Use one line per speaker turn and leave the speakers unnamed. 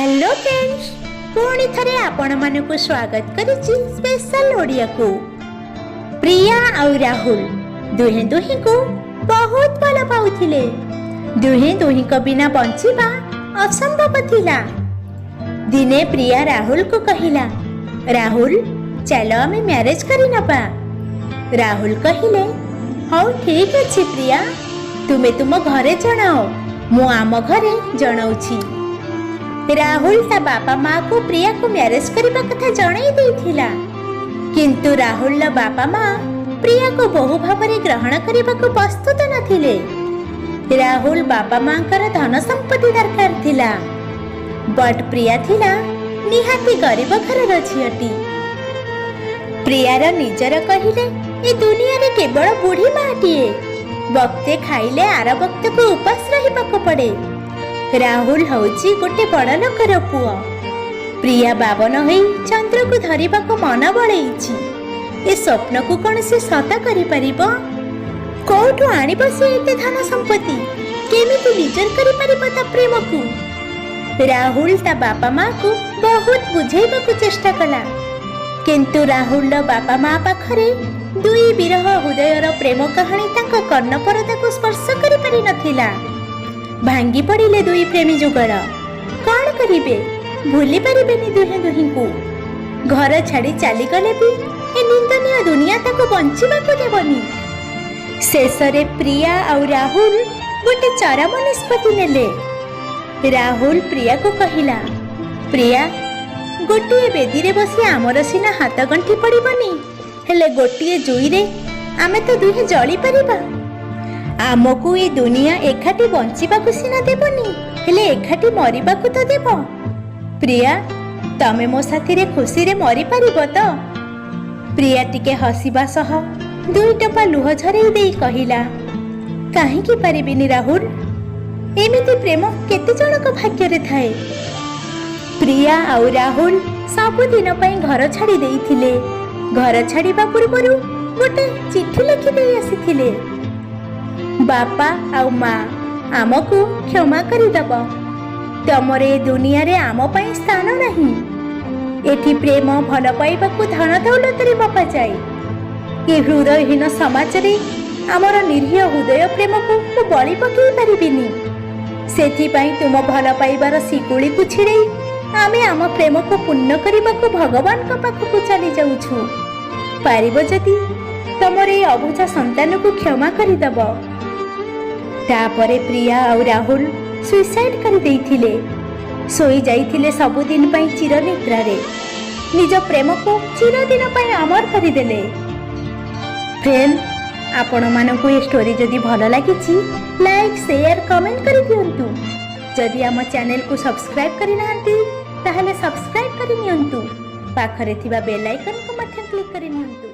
Hello friends, ପୁଣି ଥରେ ଆପଣମାନଙ୍କୁ ସ୍ୱାଗତ କରିଛି ସ୍ପେଶାଲ ଓଡ଼ିଆକୁ। ପ୍ରିୟା ଆଉ ରାହୁଲ ଦୁହେଁ ଦୁହିଁଙ୍କୁ ବହୁତ ଭଲ ପାଉଥିଲେ। ଦୁହେଁ ଦୁହିଁଙ୍କ ବିନା ବଞ୍ଚିବା ଅସମ୍ଭବ ଥିଲା। ଦିନେ ପ୍ରିୟା ରାହୁଲକୁ କହିଲା, "ରାହୁଲ, ଚାଲ ଆମେ ମ୍ୟାରେଜ କରିନେବା।" ରାହୁଲ କହିଲେ, "ହଉ, ଠିକ ଅଛି ପ୍ରିୟା, ତୁମେ ତୁମ ଘରେ ଜଣାଅ, ମୁଁ ଆମ ଘରେ ଜଣାଉଛି।" ରାହୁଲ ତା ବାପା ମାକୁ ପ୍ରିୟାକୁ ମ୍ୟାରେଜ କରିବା କଥା ଜଣାଇ ଦେଇଥିଲା। କିନ୍ତୁ ରାହୁଲର ବାପା ମା ପ୍ରିୟାକୁ ବୋହୂ ଭାବରେ ଗ୍ରହଣ କରିବାକୁ ପ୍ରସ୍ତୁତ ନଥିଲେ। ରାହୁଲ ବାପା ମାଙ୍କର ଧନ ସମ୍ପତ୍ତି ଦରକାର ଥିଲା, ବଟ୍ ପ୍ରିୟା ଥିଲା ନିହାତି ଗରିବ ଘରର ଝିଅଟି। ପ୍ରିୟାର ନିଜର କହିଲେ ଏ ଦୁନିଆରେ କେବଳ ବୁଢ଼ୀ ମାଟିଏ। ବକ୍ତେ ଖାଇଲେ ଆର ବକ୍ତକୁ ଉପାସ ରହିବାକୁ ପଡ଼େ। ରାହୁଲ ହଉଛି ଗୋଟେ ବଡ଼ ଲୋକର ପୁଅ। ପ୍ରିୟା ବାବନ ହୋଇ ଚନ୍ଦ୍ରକୁ ଧରିବାକୁ ମନ ବଳେଇଛି। ଏ ସ୍ୱପ୍ନକୁ କ'ଣ ସେ ସତ କରିପାରିବ? କୋଉଠୁ ଆଣିବ ସେ ଏତେ ଧନ ସମ୍ପତ୍ତି? କେମିତି ନିଜର କରିପାରିବ ତା ପ୍ରେମକୁ? ରାହୁଲ ତା ବାପା ମାକୁ ବହୁତ ବୁଝେଇବାକୁ ଚେଷ୍ଟା କଲା। କିନ୍ତୁ ରାହୁଲର ବାପା ମା ପାଖରେ ଦୁଇ ବିରହ ହୃଦୟର ପ୍ରେମ କାହାଣୀ ତାଙ୍କ କର୍ଣ୍ଣପରଦାକୁ ସ୍ପର୍ଶ କରିପାରି ନଥିଲା। ଭାଙ୍ଗି ପଡ଼ିଲେ ଦୁଇ ପ୍ରେମୀ ଯୁଗଳ। କ'ଣ କରିବେ? ଭୁଲି ପାରିବେନି ଦୁହେଁ ଦୁହିଁଙ୍କୁ। ଘର ଛାଡ଼ି ଚାଲିଗଲେ ବି ଏ ନିନ୍ଦନୀୟ ଦୁନିଆ ତାକୁ ବଞ୍ଚିବାକୁ ଦେବନି। ଶେଷରେ ପ୍ରିୟା ଆଉ ରାହୁଲ ଗୋଟେ ଚରମ ନିଷ୍ପତ୍ତି ନେଲେ। ରାହୁଲ ପ୍ରିୟାକୁ କହିଲା, "ପ୍ରିୟା, ଗୋଟିଏ ବେଦୀରେ ବସି ଆମର ସିନା ହାତ ଗଣ୍ଠି ପଡ଼ିବନି, ହେଲେ ଗୋଟିଏ ଜୁଇରେ ଆମେ ତ ଦୁହେଁ ଜଳିପାରିବା। ଆମକୁ ଏ ଦୁନିଆ ଏକାଠି ବଞ୍ଚିବାକୁ ସିନା ଦେବନି, ହେଲେ ଏକାଠି ମରିବାକୁ ତ ଦେବ। ପ୍ରିୟା, ତମେ ମୋ ସାଥିରେ ଖୁସିରେ ମରିପାରିବ ତ?" ପ୍ରିୟା ଟିକେ ହସିବା ସହ ଦୁଇ ଟୋପା ଲୁହ ଝରେଇ ଦେଇ କହିଲା, "କାହିଁକି ପାରିବିନି ରାହୁଲ? ଏମିତି ପ୍ରେମ କେତେ ଜଣଙ୍କ ଭାଗ୍ୟରେ ଥାଏ?" ପ୍ରିୟା ଆଉ ରାହୁଲ ସବୁଦିନ ପାଇଁ ଘର ଛାଡ଼ି ଦେଇଥିଲେ। ଘର ଛାଡ଼ିବା ପୂର୍ବରୁ ଗୋଟେ ଚିଠି ଲେଖି ଦେଇ ଆସିଥିଲେ, "ବାପା ଆଉ ମା, ଆମକୁ କ୍ଷମା କରିଦବ। ତମର ଏ ଦୁନିଆରେ ଆମ ପାଇଁ ସ୍ଥାନ ନାହିଁ। ଏଠି ପ୍ରେମ ଭଲ ପାଇବାକୁ ଧନ ଦୌଲତରେ ମପାଯାଏ। ଏ ହୃଦୟହୀନ ସମାଜରେ ଆମର ନିରୀହ ହୃଦୟ ପ୍ରେମକୁ ମୁଁ ବଳି ପକେଇ ପାରିବିନି। ସେଥିପାଇଁ ତୁମ ଭଲ ପାଇବାର ଶିକୁଳିକୁ ଛିଡ଼େଇ ଆମେ ଆମ ପ୍ରେମକୁ ପୂର୍ଣ୍ଣ କରିବାକୁ ଭଗବାନଙ୍କ ପାଖକୁ ଚାଲି ଯାଉଛୁ। ପାରିବ ଯଦି ତମର ଏଇ ଅବୁଝା ସନ୍ତାନକୁ କ୍ଷମା କରିଦବ।" ତାପରେ ପ୍ରିୟା ଆଉ ରାହୁଲ ସୁଇସାଇଡ୍ କରିଦେଇଥିଲେ। ଶୋଇ ଯାଇଥିଲେ ସବୁଦିନ ପାଇଁ ଚିରନିଦ୍ରାରେ। ନିଜ ପ୍ରେମକୁ ଚିରଦିନ ପାଇଁ ଅମର କରିଦେଲେ। ଫ୍ରେଣ୍ଡ, ଆପଣମାନଙ୍କୁ ଏ ଷ୍ଟୋରି ଯଦି ଭଲ ଲାଗିଛି, ଲାଇକ୍, ସେୟାର, କମେଣ୍ଟ କରିଦିଅନ୍ତୁ। ଯଦି ଆମ ଚ୍ୟାନେଲକୁ ସବସ୍କ୍ରାଇବ୍ କରିନାହାନ୍ତି, ତାହେଲେ ସବସ୍କ୍ରାଇବ୍ କରିନିଅନ୍ତୁ। ପାଖରେ ଥିବା ବେଲ୍ ଆଇକନ୍କୁ ମଧ୍ୟ କ୍ଲିକ୍ କରିନିଅନ୍ତୁ।